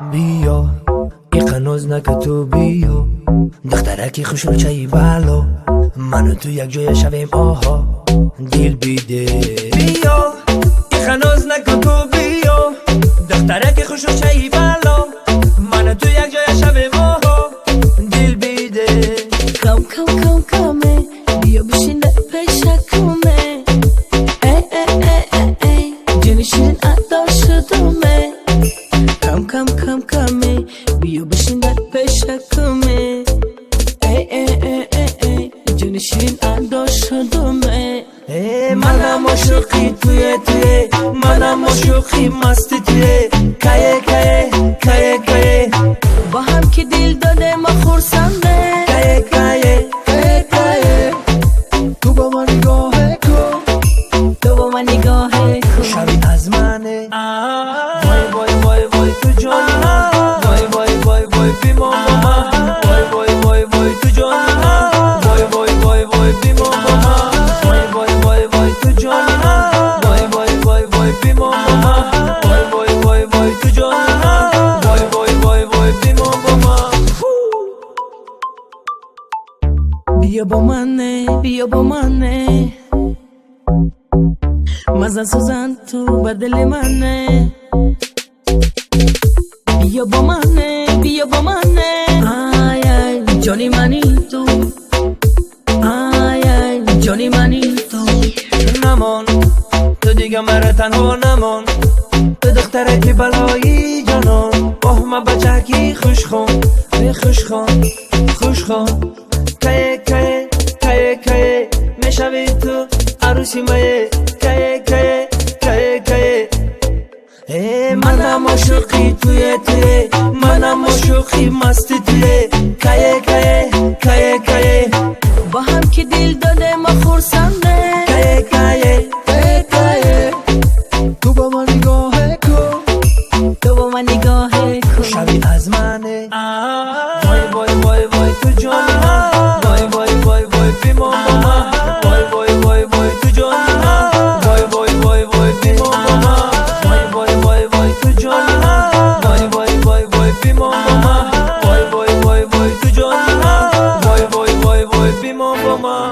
Биё, иқа ноз нака ту, биё, духтараки хушрӯчаи бало, ману ту якҷоя шавем, оҳо, дил биде. Биё, иқа ноз нака ту, биё, духтараки хушрӯчаи бало, ману ту якҷоя шавем, оҳо, дил биде. Кам кам кам каме биё, бишин дар пешакуме. Эй, эй, эй, эй, эй, ҷони ширин, адо шудуме. Кам кам кам каме биё, бишин дар пешакуме. Эй, эй, эй, эй, эй, ҷони ширин, адо шудуме. Э, манам ошиқи туе, туе, манам ошиқи масти туе, кае, кае, кае, кае. Бо ҳам ки дил додем, мо хурсанде. Кае, кае, кае, кае. Ту ба ман нигоҳе кун. Ту бо ман нигоҳе кун. Шави аз мане. Вой, вой, вой, вой, ту ҷони ман. Вой, вой, вой, вой, бимон бо ман. Вой, вой, вой, вой, ту ҷони ман. Вой, вой, вой, вой, бимон бо ман. Вой, вой, вой, вой, ту ҷони ман. Вой, вой, вой, вой, бимон бо ман. Вой, вой, вой, вой, ту ҷони ман. Вой, вой, вой, вой, бимон бо ман. Биё бо мане, биё бо мане. Мазан сӯзан ту ба дили мане. Биё бо мане, биё бо мане. Ай, ай, ҷони мани ту. Ай, ай, ҷони мани ту. Намон ту, дига мара танҳо намон. Ту духтараки балои ҷонон. Оҳ, ма бачаки хушхон, хушхон, хушхон. Кае, кае, кае, кае мешавӣ ту арӯси мае? Кае, кае, кае, кае. Э, манам ошиқи туе, туе, манам ошиқи масти туе, кае, кае, кае, кае. Бо ҳам ки дил додем, мо хурсанде. Кае, кае, кае, кае. Ту ба ман нигоҳе кун. Ту бо ман нигоҳе кун. Шави аз мане. Вой, вой, вой, вой, ту ҷони ман. Вой, вой, вой, вой, бимон бо ман. Вой, вой, вой, вой, ту ҷони ман. Вой, вой, вой, вой, бимон бо ман. Вой, вой, вой, вой, ту ҷони ман. Вой, вой, вой, вой, бимон бо ман. Вой, вой, вой, вой, ту ҷони ман. Вой, вой, вой, вой, бимон бо ман.